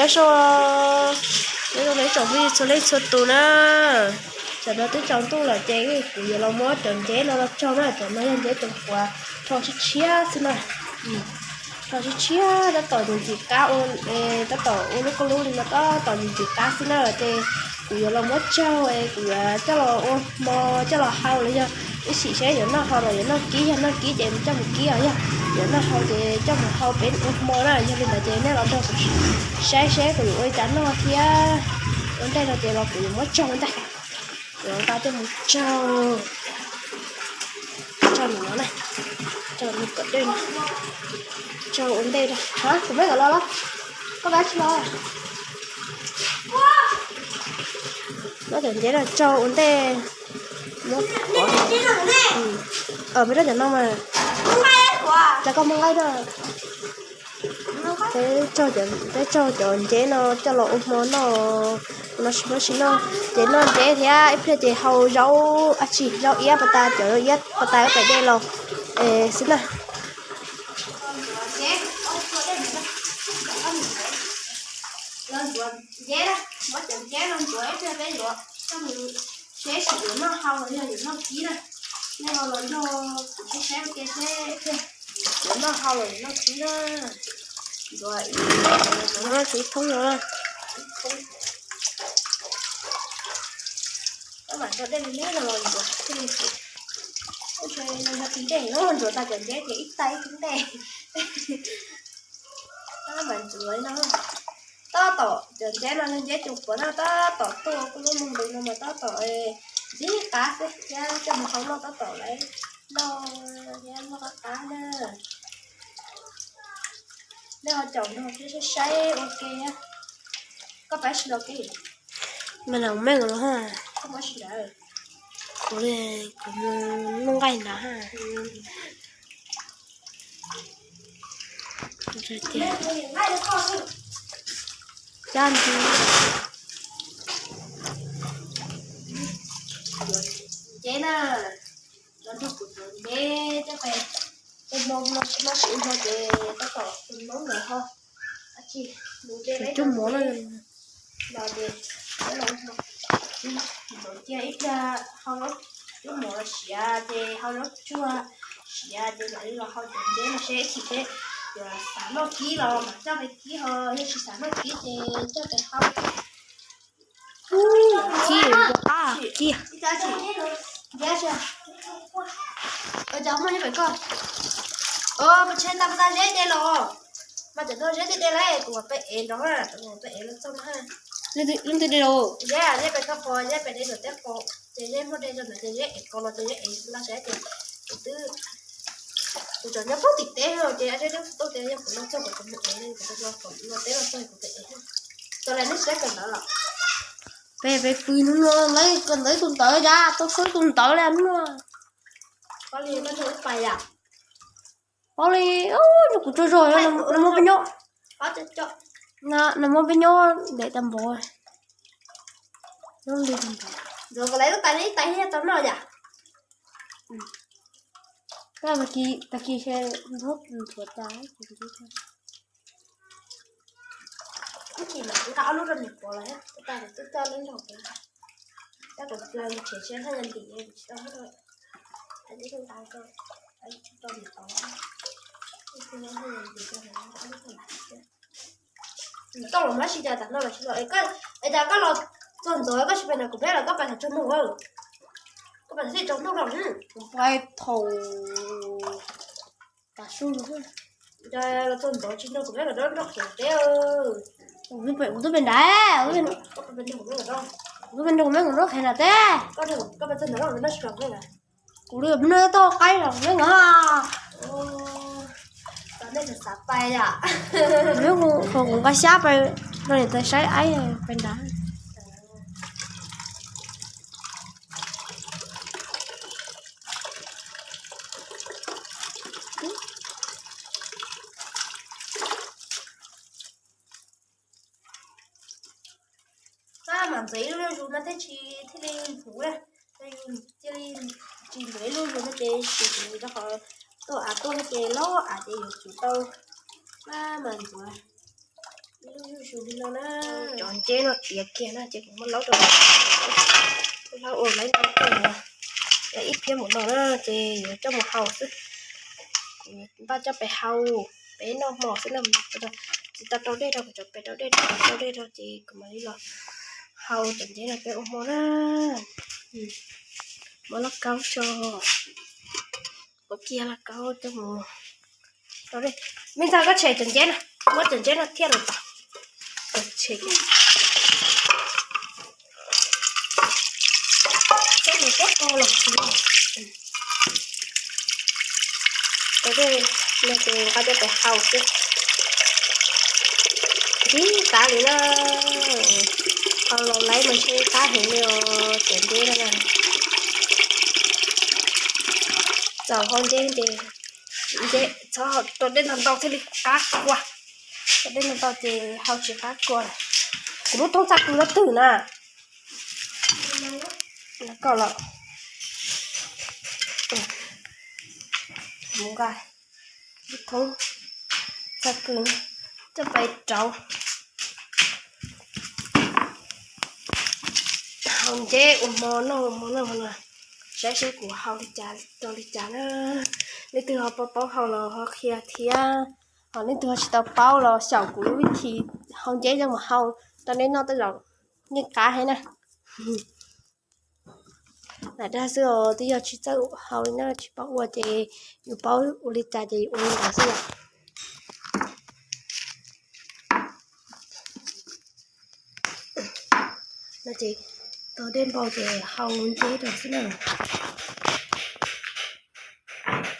Nyob zoo, nyob zoo ib tsoom phooj ywg txhua leej txhua tus na. Tam no twb tsaus ntuj lawm ces kuv yuav los muab cov nceb no los tsau na. Cov no yog nceb toov puav rho tshiab tshiab xwb na. Rho tshiab tshiab tab tom ntxim qab, tab tom ua lub koj lub li no tab tom ntxim qab xwb na. Ces kuv yuav los muab tsau es kuv yuav coj los ua hmo coj los hau los yog ib sim saib yuav noj hau los yuav noj kib. Yog noj kib ces coj mus kib os, yog yuav noj hau ces coj mus hau peb ua hmo na. Yog li ntawd ces nej los nrog kuv saib seb kuv yuav ua li cas noj thiab. Ua ntej no ces los kuv yuav muab tsau ntag. Kuv yuav nqa coj mus tsau, tsau nws no na, tsau nws kom dej no, tsau ua ntej rau. Kuv me kom los los, koj pab tsis los. Muab cov nceb no tsau ua ntej, muab pov, peb rau cov no mas, cas koj muab nqaij rau. Peb tsau cov nceb no coj los ua hmo noj, no tsis muaj tsis noj ces noj nceb thiab ib pliag ces hau zaub, tsis, zaub iab pas tas, cov zaub iab pas tas pem dej los xwb na. Nceb, muab cov nceb no ntxuav ib pliag peb yuav coj mus seb sim yuav noj hau los yog yuav noj kib na. Nej ho los nrog kuv saib saib ua ke seb yuav noj hau los yuav noj kib na. Ntxuav ib, ntxuav no tsis thoob no. Koj mam coj dej me me no los ntxuav thiaj li, ntshe yog tiv dej no ntxuav tas cov nceb ces ib tag ib thoob dej. Mam ntxuav li no. Tab tom cov nceb no yog nceb cua puav na, tab tom tuaj kuj lub mus ntev no mas tab tom ntxim qab xwb thiab coj mus hau noj tab tom lawv noj thiab noj qab qab na. Nej ho caum nrog peb saib saib ua ke. Koj pab sim los ke. Mas los meej los ha. Kuv li, kuv mus noj nqaij nrad ha. Cab nti. Nceb na, los nrog kuv ntxuav nceb coj pem. Tej hmo no tsis muaj sim ua hmo ces tab tom tus noob ntawd ho, tsis, mus de peb cub mov no ces ntxuav cia ib pliag hau lub mov siav ces hau lub tsuag siav ces mam li los hau cov nceb no seb ib chim seb yuav xav noj kib los mam coj pem kib ho yog tsis xav noj kib ces coj pem hau. Kib, kib, kib. Cov muaj nyob pem koj. Mas tshe tas mas tas zeb de los. Mas cov no zeb de de lawm, tus uas peb ev nrov na, tus uas peb ev los txog na. Leej twg de los? Zeb, zeb pem koj pom, zeb pem de los teb pom, ces zeb muaj de rau ntawd ces zeb ev ko los ces zeb ev la sav ces kuv twb, kuv tseem nyob puag tim teb ces zeb twb tuaj tias yog kuv los txog kuv tus mus ev, kuv tus los kom los teb los txog kuv tus ev. Txog lawm nej saib kawm ntawv los? Peb, peb pw hnub no lawv kawm ntawv tus ntawv cas tau sawv tus ntawv li hnub no. Pab li, pab li, nws kuv tsaug zog, nws muab peb nyob, nws muab peb nyob ntev tag npaum. Nyob li tag npaum. Tag kis se nthuav tas. Ib chim mam nqa ob lub rau niam pov lawm, tas twb coj lub nrog kuv, tab kuv plaws nrhiav seb haj yog ntim tsis tau, tsis tau niam pov. Koj los mas tsis cas tas no los tsis los es cas koj los txog ntxov koj tsis pais nrog kuv peb los koj pais thaum tsaus ntuj, koj pais thaum tsaus ntuj los. Kuv pais thaum tav su. Los txog ntxov tsis nrog kuv peb nrog qhev teb. Kuv twb pais nrad, kuv twb pais nrog kuv peb nrog qhev nrad teb. Kuv li noj tau qaib los neb nqa, neb kuv nqa xyab pais rau niam tais saib aib pais nrad. Tab mam ntxuav ib lub zuj zus no thiaj tsis thiaj li huv na. Cia li tsis ntxuav ib lub zus no ces tsis huv rau qhov tuaj av tuaj ces loj av ces yuav tsum tau. Tab mam ntxuav. Zuj zus li no na. Cov nceb no tiav kiag na ces kuv muab laub rau, laub ua laib no, ib phiab mus no na ces yuav coj mus hau xwb. Kuv npaj coj pem hau, peb noj hmo xwb na. Tsis tau rau dej rau, kuv cov pem rau dej rau, rau dej rau ces kuv mam li los hau cov nceb no peb ua hmo na. Muab lauj kaub tso, muab kiag lauj kaub coj mus rau dej. Me ntxhais, koj tshem cov nceb na, muab cov nceb no thiaj los tau. Tshem, coj mus teb qos los. Rau dej no ces nqa coj pem hau xwb. Ib qab li na, hau los laib mas ntshe qab heev li os cov nceb no na. Txaus hau nceb ces, nceb txhob rau dej ntau ntau thiaj li qab kua. Rau dej ntau ntau ces hau tsis qab kua. Kuv lub thoob txhaj kws no twg na? Koj los, mus nqa lub thoob txhaj kws coj pais rauv. Hau nceb ua hmo noj, ua hmo noj no, saib seb kuv hau li cas rau li cas na. Leej twg ho paub paub hau los ho qhia thiab, ho leej twg ho tsis tau paub los xyaum kuv lub vib thib hau nceb coj mus hau rau nej noj tej zaum yeej qab heev na. Lam dag xwb os, twb yog tsis txawj hau li na, tsis paub ua ces yus paub ua li cas ces yus ua li ntawd xwb os. No ces tau dej npau ces hau nceb rau xwb na.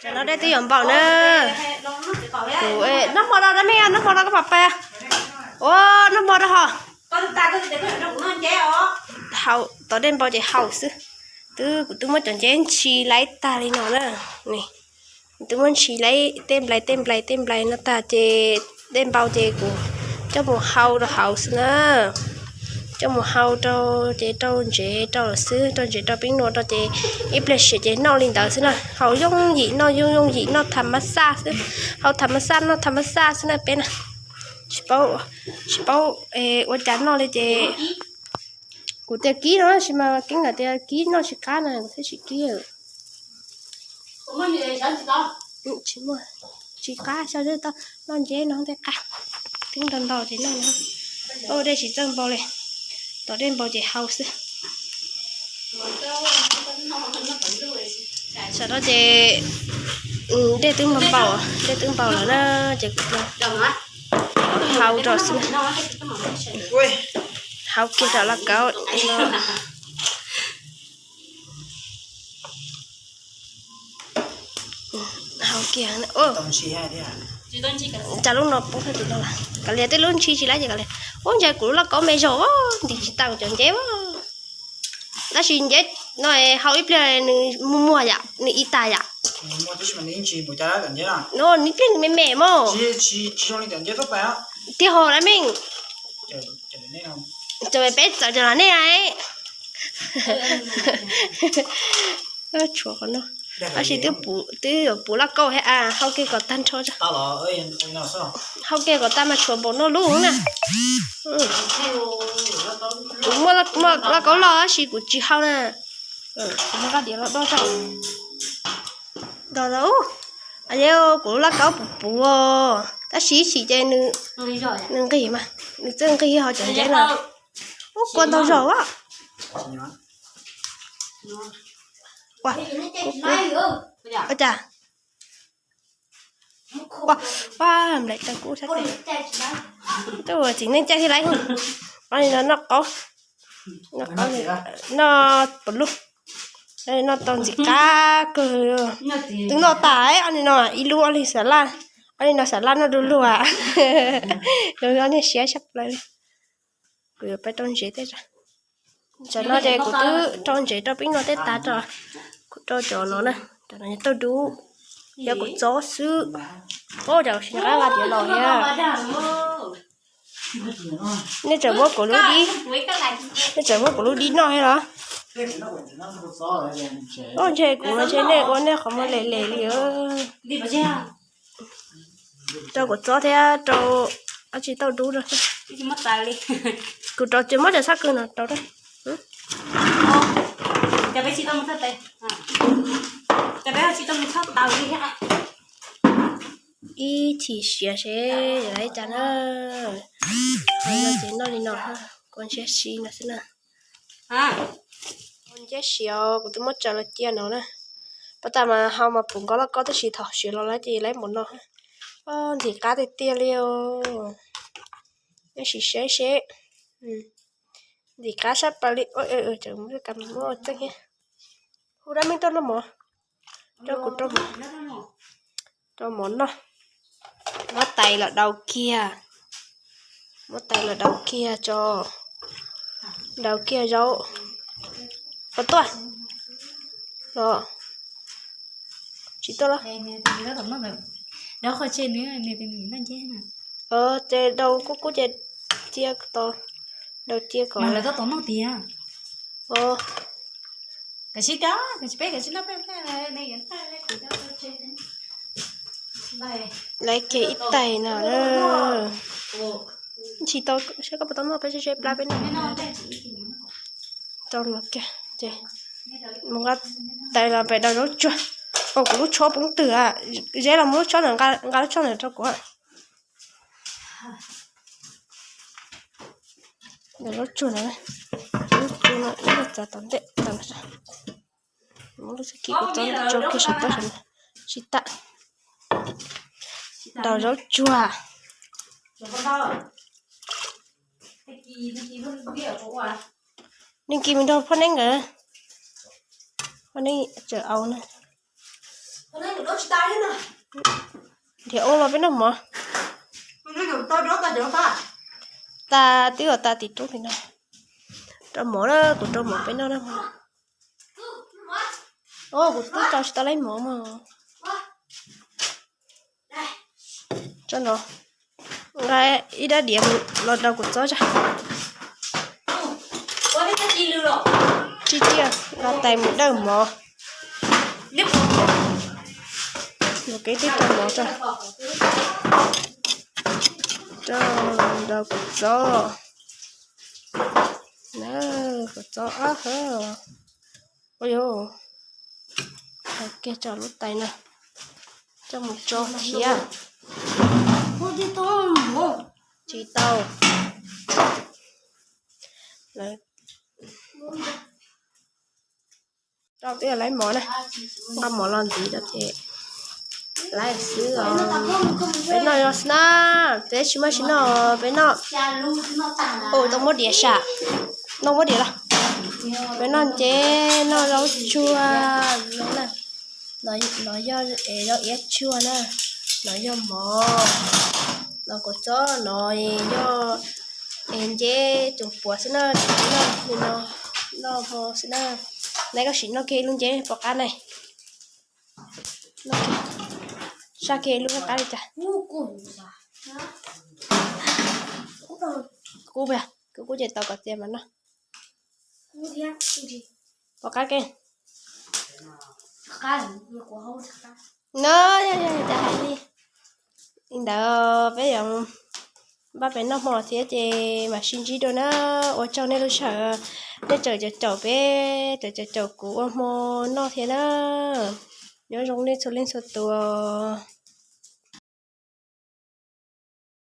Tam no dej twb yuav npau na. Kuv, noj hmo no dab me, noj hmo no koj pab pab. Ua, noj hmo no ho. Hau, tau dej npau ces hau xwb. Twb, kuv twb muab cov nceb ntshis laib tag li no na. Kuv twb muab ntshis laib tej nplais tej nplais tej nplais no tag ces dej npau ces kuv coj mus hau rau hauv xwb na. Coj mus hau rau ces rau ntsev rau lawm xwb, rau ntsev rau pib nua rau ces ib pliag siav ces noj li ntawd xwb na. Hau yooj yim noj, yooj yooj yim noj tham mas xaj xwb. Hau tham mas xaj noj tham mas xaj xwb na peb na. Tsis paub, tsis paub ua cas noj li ces kuv tias kib no tab sis mas Keeb hais tias kib noj tsis qab na, kuv thiaj tsis kib. Tsis muaj, tsis qab, xyov tau noj nceb no tej qab. Teeb ntau ntau ces noj no. Dej tsis txawj npau li, tos dej npau ces hau xwb. Tam no ces dej twb npau npau, dej twb npau lawm na, ces kuv hau rau xwb. Hau kiag rau lauj kaub no. Hau kiag, cas lub no poob tim no lawm. Kav liam, tej lub ntshis tsis laib ces kav liam. Ub, ntshe kuv lub lauj kaub me zog, ntim tsis tau cov nceb. Tab sis nceb no hau ib pliag nws muag muag yam, nws i tas yam. No ib pliag nws me me mog. Tiag ho lawm me. Cov peb txawv cov los nej. Tshuav qhov no. Tab sis twb yuav puv lauj kaub thiab, hau kiag kom tag nrho. Hau kiag kom tag mas tshuav npaum no lub na. Kuv muaj lauj kaub loj tab sis kuv tsis hau na. Kuv muab qab diav los do tso. Ntau ntau, kuv lub lauj kaub puv puv, tab sis ib chim ces nws nqig mas, nws txawj nqig ho cov nceb no. Ub, kua ntau zog a. Ua cas? Ua, nplaim taw kub sab tes. Twb ua txiv neej caij thiaj laib. Ob li no noj qaub, noj qaub, noj puv lug, noj tau ntxim qab kawg. Twb noj tas ob li no, ib lub ob li xav laj, ob li no xav laj noj du lug. Zoo li ob niag siab tshaj plaws li. Kuv yuav pab rau ntsev tej. Tam no ces kuv twb rau ntsev rau peb no tej tas rau, kuv rau cov no na, cov no yog tauj dub, yog kuv txob xwb. Ub, cov tsis nqa tiav los thiab. Nej tseem muab kuv lub dib, nej tseem muab kuv lub dib noj thiab los? Ub, ntshe kuv no ntshe nej ua nej qhov muag les les li. Rau kuv txob thiab rau dab tsi tauj dub rau. Kuv rau ces muab cov txhab kws no rau. Ib chim siav seb yuav ua li cas na. Hau no ces noj li no, kua ntshiab si no xwb na. Kua ntshiab siav kuv twb muab tsaws los cia no na. Pab tas mas hau mas puv nkaus loj koj tab sis thaum siav los lawm ces laib mus no. Ntxim qab tiag tiag li os. Nej sim saib seb. Ntxim qab sab pas li. Muab txeej thiab. Hu dab meej tuaj noj mov. Rau kuv rau mov noj. Muab tais los daus kiag. Muab tais los daus kiag tso. Daus kiag zaub. Los tuaj. Los. Tsis tuaj los. Ces daus kub kub ces cia, daus cia kom laiv kiag ib tais no. Tsis tau saib koj puas tau noj, peb seb plab peb noj. Rau no kiag ces mus nqa tais los pem daus zaub tsuag. Kuv lub tsho poob twg, Zeb los muab lub tsho ntawd, nqa lub tsho ntawd rau kuv. Daus zaub tsuag no, lub tsuag no ib txav tom ntej tag. Muab lub txhab kis kuv txob tso kiag saum toj saum no, tsis tas. Daus zaub tsuag. Nws kis mus nrog Phoj Neeb nkawd, Phoj Neeb tseem au na. Nrhiav oob los peb noj mov. Tas twb yog tas tim roob li no. Rau mov na, kuv rau mov peb noj na. Kuv twb tso tsis tau laib mov mas. Tso no, nqa ib rab diav los daus kuv txob tsa. Tib tiag nqa tais mus dawj mov. Mus kev tib rau mov tso. Rau daus kuv txob. Kuv txob ab hawb. Ua yuav kiag tso lub tais no coj mus tso thiab. Tsis tau. Rau twb yog laib mov na, nqa mov los ntxiv rau ces laib xwb os. Peb noj zog xwb na, peb tsis muaj tsis noj peb noj. Ua tau muab diav sam, noj muab diav los. Peb noj nceb noj zaub tsuag na. No yog zaub iab tsuag na. No yog mov. No kuv txob no yog nceb tsoom puav xwb na, tsis noj li no, noj hmo xwb na. Neb koj sim noj kiag ib lub nceb pom qab ne. Saj kiag ib lub qab li cas. Kub, kub ces tau kom txias mas noj. Pom qab ke. No yog cas hais li ntawd peb yuav npaj pem noj hmo thiab ces mam sib ntsib dua na. Ua tsaug nej lub sij hawm, nej tseem caum caum peb, tseem caum caum kuv ua hmo noj thiab na. Nyob zoo nej txhua leej txhua tus.